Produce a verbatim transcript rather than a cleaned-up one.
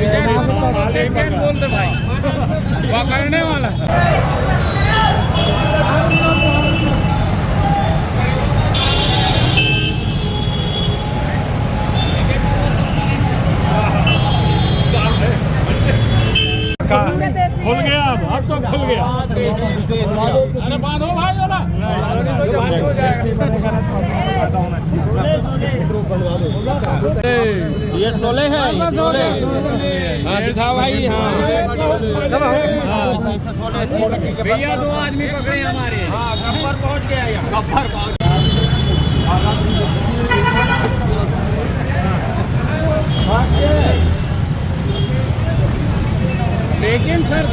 लेकिन बोल दे भाई, पकड़ने वाला। का खुल गया, अब अब तो खुल गया। अरे बांधो भाई वाला। ये शोले है, ये शोले। हाँ, दिखाओ भाई। हाँ, भैया, दो आदमी पकड़े हमारे। हाँ, गब्बर पहुंच गया यहाँ। गब्बर पहुंच लेकिन सर,